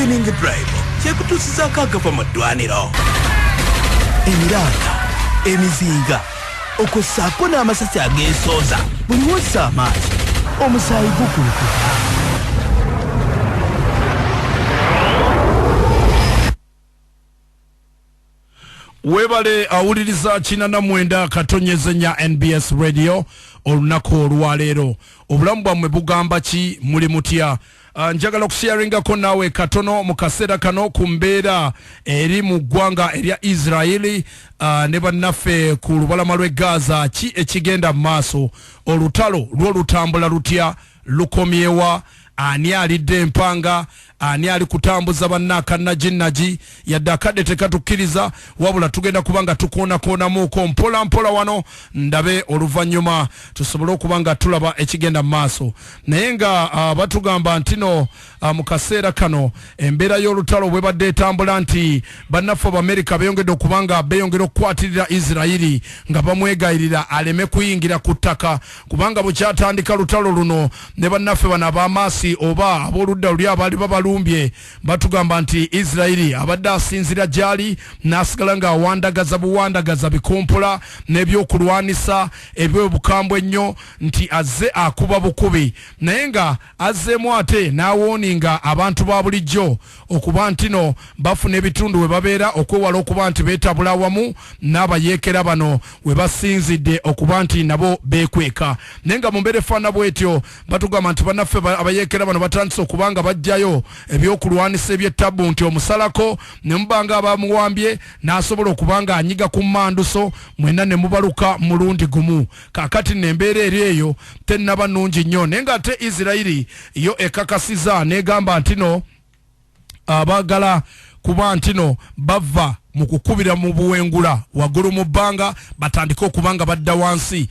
Evening Drive kyekutuusizaako agava mu ddwaniro, emiranga, emizinga, okwo ssaako n'amasasi ag'ensooza. Buli wossa amaaso, omusaayi gukulukuta. Webale awuliriza 89.4 NBS Radio. Olunaku olwaleero obulamu bwammwe bugamba ki? Muli mutya? Njagala okusharingako naawe katono mu kaseera kano ku mbeera eri mu ggwanga erya Israeli ne bannaffe ku lubalama lw'e Gaza. Ki ekigenda mu maaso? Olutalo lwo lutambula lutya? Lukomyewa? Ani alidde empanga? Ani ali kutambuza banna akannajinnaji? Yadde akadde tekatukkiriza, wabula tugenda kuba nga tukoonakonamuuko mpola mpola wano, ndabe oluvannyuma tusobole okuba nga tulaba ekigenda mu maaso. Naye nga batugamba nti no mu kaseera kano embeera y'olutalo bwebadde etambula, nti bannaffe Abamerika beeyongedde okuba nga beeyongera okukwatirira Isirayiri nga bamwegayirira aleme kuyingira ku ttaka, kubanga bwekyatandika lutalo luno ne bannaffe bano ab'amaasi oba ab'oludda luli abaali babalumbye, batugamba nti Isirayiri abadde asinzira gyali n'asigala ng'awandagaza buwandagaza bikompola n'ebyokulwanisa ebyobukambwe ennyo, nti azze akuba bukubi. Naye nga azzeemu ate n'awooninga abantu ba bulijjo okuba nti no bafuna ebitundu we babeera, okwewala okuba nti beetabula wamu n'abayeekera bano we basinzidde okuba nti nabo beekweka. Naye nga mu mbeera efaanana bwetyo, batugamba nti bannaffe abayeekera bano batandise okuba nga bajjayo ebyokulwanisa eby'ettabbu, nti omusalako ne muba nga abamuwambye n'asobola okuba nga anyiga ku mmanduso, mwenna ne mubaluka mulundi gumu. Kaakati nno embeera eri eyo tennaba nnungi nnyo, naye ng'ate Isirayiri yo ekakasiza n'egamba nti no abaagala kuba nti no bava mu kukubira mu buwengula waggulu mu bbanga, batandike okuba nga badda wansi.